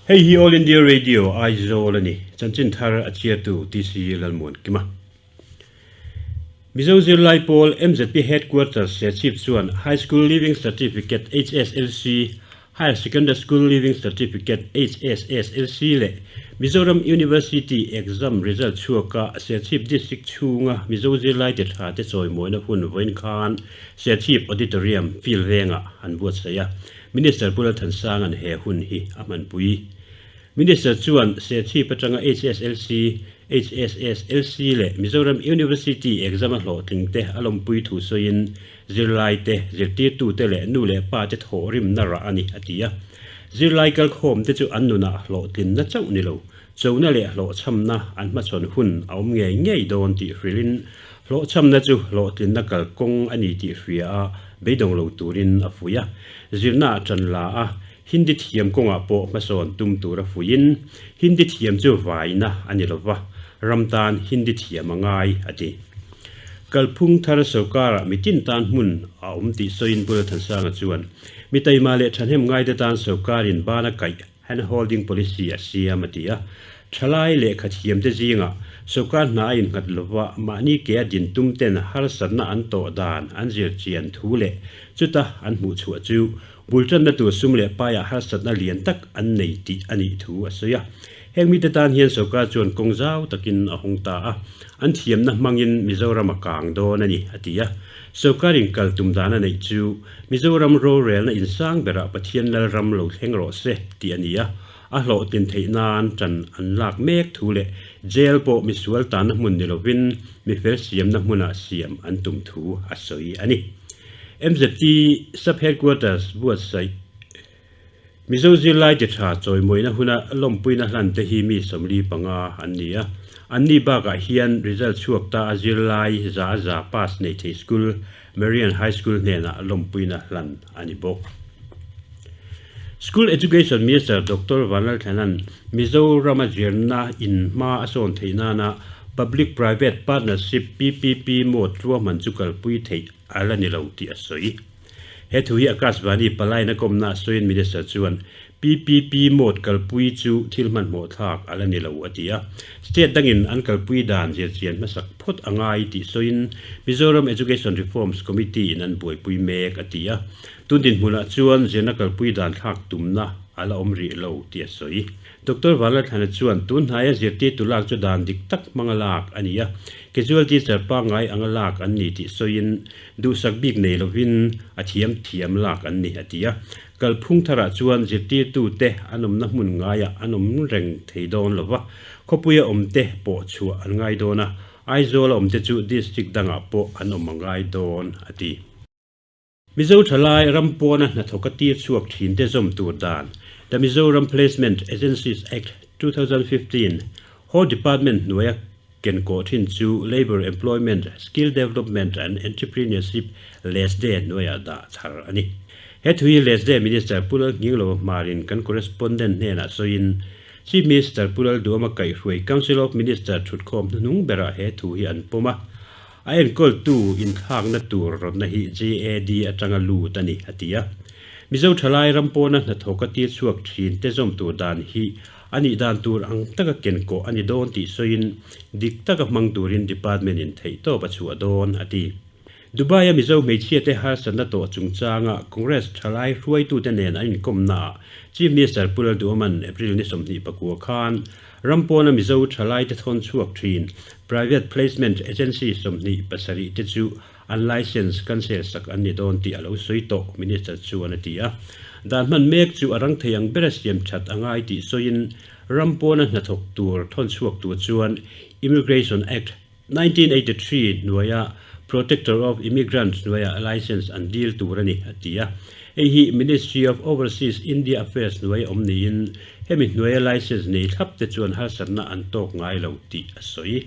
Hei hi All India Radio Aizawl a ni, chanchin thar a chhiartu TC Lalmuankima. Mizo zirlai pawl MZP Headquarters Serchhip chuan High School Leaving Certificate, HSLC, Higher Secondary School Leaving Certificate, HSSLC, leh Mizoram University exam result chhuaka Serchhip District chhunga Mizo zirlaite tha te chawimawina hun vawiin khan Serchhip Auditorium field vengah an buatsaih a. Minister Pu Lalthansanga'n he hun hi a hmanpui. Minister chuan Serchhip atanga HSLC, HSSLC leh Mizoram University exam a hlawhtlingte a lawmpui thu sawiin zirlaite, zirtirtute leh nu leh pate thawhrimna rah a ni, a ti a. Zirlai kalkhawmte chu an nunah hlawhtlinna chauh ni lo, chona leh hlawhchhamna an hmachhawn hun a awm ngei ngei dawn tih hrilhin Hlawhchhamna chu hlawhtlinna kalkawng a ni tih hria a, beidawng lo turin a fuih a. Zirna ah ṭan la a, Hindi thiam kawngah pawh hmasawn tum tur a fuihin, Hindi thiam chu vaina a ni lova, ram tan Hindi thiam a ngai, a ti. Kalphung thar sorkarah mitin tan hmun a awm tih sawiin Pu Lalthansanga chuan, Mi taima leh ṭhahnem ngaite tan sorkarin bana kaih Hand holding policy a siam a ti a. Thalai lehkha thiamte zingah sawrkar hna a innghat lova mahni ke a din tum ten harsatna an tawh dan an zir chian thu leh chuta an hmuh chhuah chu bul tanna tur sum leh paiah harsatna lian tak an nei tih a nih thu a sawi a. Heng mite tan hian sawrkar chuan kawng zau takin a hawng ta a, an thiamna hmangin Mizoram a kang dawn a ni a ti a. Sawrkarin kal tum dan a neih chu Mizoram rorelna insang berah Pathian Lalram lo thleng rawh se tih a ni a, a hlawhtlin theih nan ṭan an lak mek thu leh jail pawh misual tanna hmun ni lovin mi fel siamna hmunah siam an tum thu a sawi a ni. MZT Sub Headquarters buatsaih Mizo zirlai ti tha chawimawina huna lawmpuina hlan te hi mi 45 an ni a. Anni bakah hian result chhuak ta a zirlai za a za pass nei thei school Marian High School hnenah lawmpuina hlan a ni bawk. School Education Minister Doctor Vanlalthlana'n Mizorama zirna in hma a sawn theih nana Public Private Partnership, PPP, mode ruahman chu kalpui theih a la ni lo tih a sawi. He thu hi Akashvani palaina kawmna a sawiin Minister chuan PPP mode kalpui chu thil hmanhmawh thlak a la ni lo a ti a. State dangin an kalpui dan zirchian hmasak phawt a ngai tih sawiin Mizoram Education Reforms Committee in an buaipui mek a ti a. Tun dinhmunah chuan zirna kalpui dan thlak tumna a la awm rih lo tih a sawi. Doctor Vanlalthlana chuan tun hnaia zirtirtu lak chu dan dik tak hmanga lak a ni a, casual teacher pangngai anga lak an ni tih sawiin Duhsak bik nei lovin a thiam thiam lak an ni, a ti a. Kalphung tharah chuan zirtirtute an awmna hmun ngaiah an awm reng thei dawn lo va, khawpuia awmte pawh chhuah an ngai dawn a, Aizawla awmte chu district dangah pawh an awm a ngai dawn, a ti. Mizo thalai ram pawna hnathawka tir chhuak thinte zawm tur dan, The Mizoram Placement Agencies Act, 2015, Home Department hnuaia Ken kawh thin chu Labour Employment, Skill Development and Entrepreneurship, LESDE, hnuaiah dah thar a ni. He thu hi LESDE Minister Pu Lalnghinglova hmarin kan correspondent hnenah sawiin, Chief Minister Pu Lalduama kaihhruai Council of Minister thutkhawm hnuhnung berah he thu hi an pawm a, a enkawltu inthlakna tur rawtna hi JAD atanga lut a ni, a ti a. Mizo thalai ram pawna hnathawka tir chhuak thin te zawm tur dan hi A nih dan tur ang taka ken kawh a ni dawn tih sawiin dik taka hmang turin department in theihtawp a chhuah dawn, a ti. Dubai-a Mizo hmeichhiate harsatna tawh chungchanga Congress thalai hruaitute nen an inkawmnaah Chief Minister Pu Lalduhoma'n April ni 29 khan ram pawna Mizo thalaite thawn chhuak thin Private Placement Agency 27 te chu an licence cancel sak an ni dawn tih a lo sawi tawh, Minister chuan a ti a. Dan hman mek chu a rang thei ang bera siam that a ngai tih sawiin ram pawna hnathawk tur thawn chhuak tur chuan Immigration Act, 1983 hnuaia Protector of Immigrants hnuaia licence an dil tur a ni, a ti a. Hei hi Ministry of Overseas India Affairs hnuai awm niin hemi hnuaia licence nei thlap te chuan harsatna an tawk ngai lo tih a sawi.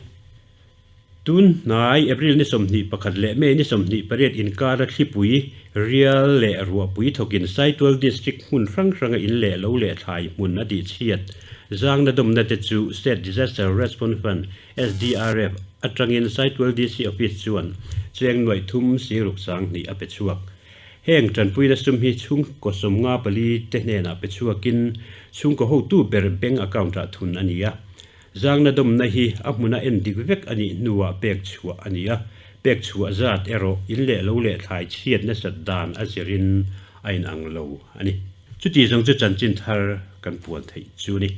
Tun hnai April ni 21 leh May ni 28 inkara thlipui, rial leh ruahpui thawkin Saitual District hmun hrang hranga in leh lo leh thlai hmun a tihchhiat zangna dawmna te chu State Disaster Response Fund, SDRF, atangin Saitual DC Office chuan cheng nuaih thum singruk sang hnih a pe chhuak. Heng tanpuina sum hi chhungkaw 54 te hnenah pe chhuakin chhungkaw hotu ber bank account ah thun a ni a. Zangna dawmna hi a hmuna en dik vek a nih hnuah pek chhuah a ni a, pek chhuah zat erawh in leh lo leh thlai chhiat nasat dan a zirin a inang lo a ni. Chuti zawng chu chanchin thar kan puan theih chu ni.